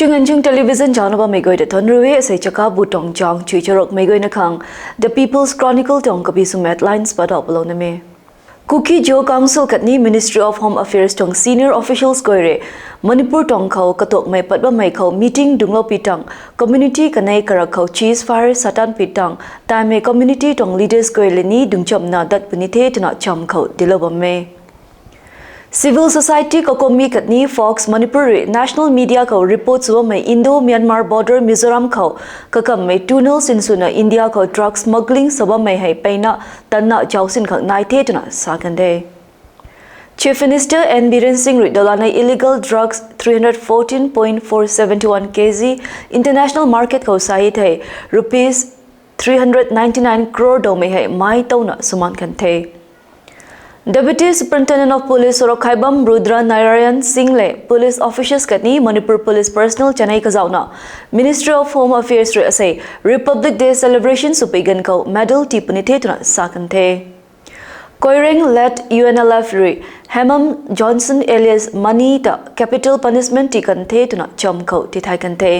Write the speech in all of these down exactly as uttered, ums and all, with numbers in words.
Chunganchung Television zauc na bammei guay ta thuanc rui e. Asei chaka bu tuang zauc chui charuk mei guayna khang The People's Chronicle tuang kabi swmei headlines padauh palou na me. Kuki-Zo Council khatni Ministry of Home Affairs tuang senior officials guay rui Manipur tuang khou katuakmei pat bammei khou meeting dungclou pi tang, community kanei karak khou ceasefire satan pi tang, taimei community tuang leaders guay le ni dungchamna dat puni the twna cham khou dilou bam e. Civil society kakomi khatni Fox Manipur rui national media khou report sw bammei Indo-Myanmar border Mizoram khou kakammei tunnel sinswna India khou drug smuggling sa bammei hei peyna tanna zauc sin khang nai the twna sa kan de. Chief Minister N Biren Singh rui dalanei illegal drugs three hundred fourteen point four seven one kg international market khou sa e thei rupees three hundred ninety nine crore dawmei hei mai towna swmaan kan the. Deputy Superintendent of Police Sorok Khaibam Rudra Narayan Singh le police officials khatni Manipur police personnel chanei kazauhna Ministry of Home Affairs rui asei Republic Day celebration swpui ganv khou medal tii puni the twna sa kan the. Koireng led U N L F rui Hemam Johnson alias Mani ta capital punishment tii kan the twna cham khou tithai kan the.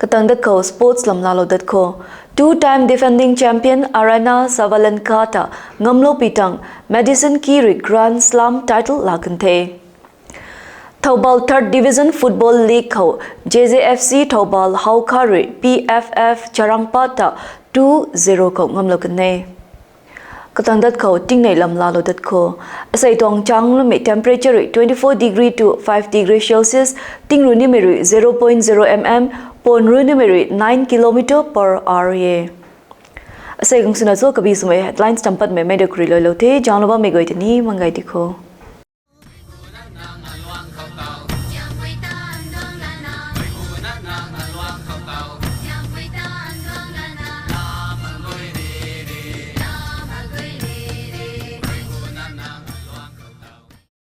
Katang dat khou sports lam laalou dat khou, two time defending champion Aryna Sabalenka ta ngamlou pi tang Madison Key rui Grand Slam title laa kan the. Thoubal Third Division Football League khou J J F C Thoubal Haokha rui P F F Charangpa ta two zero khou ngamlou kan e. Katang dat khou tingnei lam laalou dat khou, asei tuang chang lamei temperature rui twenty four degree to five degree Celsius, tingru nimei rui zero point zero mm, ponru nimei rui nine kilometer per hour e. Asei kang swna cho kabi swmei headlines tampatmei mei da khou rui loilou the. Zauc na bammei guay ta ni mangai di kho.